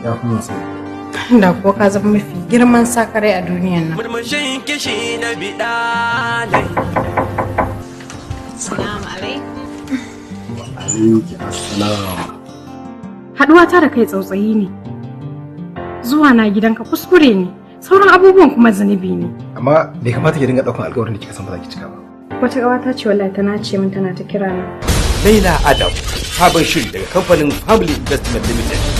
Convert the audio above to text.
Ya fi mun sai. Da kuwa ka zama mafi girman sakarai a duniyan nan. Murmushin kishi na biɗa. Assalamu alaikum. Alaiki assalam. Haɗuwa ta da kai tsautsayi ne. Zuwa na gidanka kuskure ne. Sauran abubuwan kuma zunubi ne. Amma bai kamata ki dinga ɗaukan alƙawarin da kika san ba za ki cika ba. Wata ƙawata ce wallahi ta nace min tana ta kira na. Laila Adam, sabon shiri daga kamfanin Family Investment Limited.